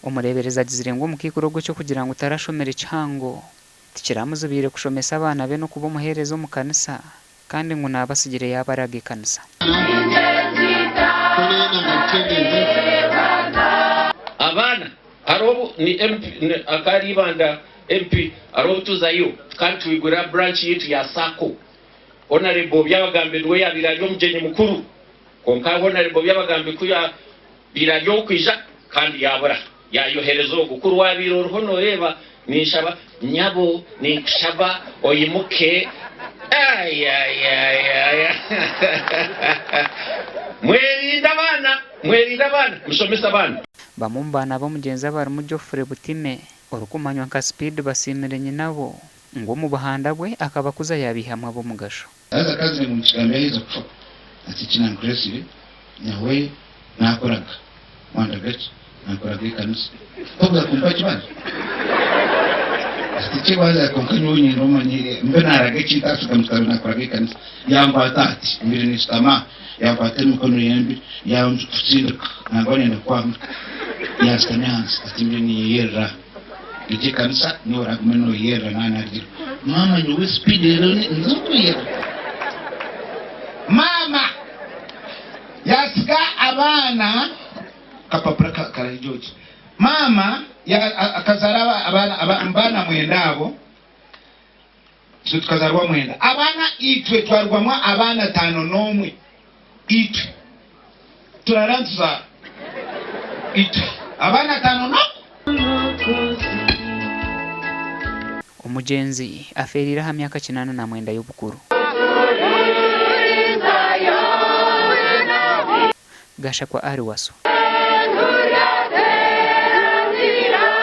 Omureeberezi agizire ngu omukaikuru ogu eky'okugira ngu tarashomire kihango tikiramuzibiire kushomesa abaana be n'okuba omuheereza omu kanisa kandi ngu naaba atsigire yaaba araga ekanisa. Abaana hariho obu ni MP akari Ibanda MP hariho obu tuzayo kandi twigura branch yaitu ya sacco Honourable Byabagambi niwe yabaire ari omugyenyi mukuru kwonka Honourable Byabagambi ku yabaire ari ow'okwija kandi yabura yayohereza ogu kuri wabaire oriho noreeba ninshaba nyabo ninkushaba oyimuke ayayayaya mwerinde abaana mwerinde abaana mushomese abaana. Bamwe omu baana b'omugyenzi abarimu Geoffrey Butime orikumanywa nka Speed basiimire nyinabo ngu omu buhanda bwe akabakuza yabaihamu ab'omugasho. Haza akazire ngu nikigambo yaheza kufa ati eki nankuresire nyowe nakoraga wandaga ki nakoraga ekanisa tokuza kumpa ekibanja ati ekibanja kwonka nyowe nyenda omanye mbe naraga eki ntasiga mukitabo nakoraga ekanisa yankwata ati mbire ninshutama yankwata emikono yembi yankutsindika nangwa nenda kwanga yansitamya ahansi ati mbire ninyeyerera Egyo ekanisa niiwe oragume noyerera nanarigirwe. Maama nyowe speed ero ninza okweyerera. Maama yasiga abaana kapapura karahi George. Maama akazara abaana mwenda abo itwe tukazarwa mwenda abaana itwe twarugwamu abaana tano n'omwe itwe turara nituzaara itwe abaana tano n'omwe. Omugyenzi afeereire aha myaka 89 y'obukuru. Gashakwa Ali Wasswa.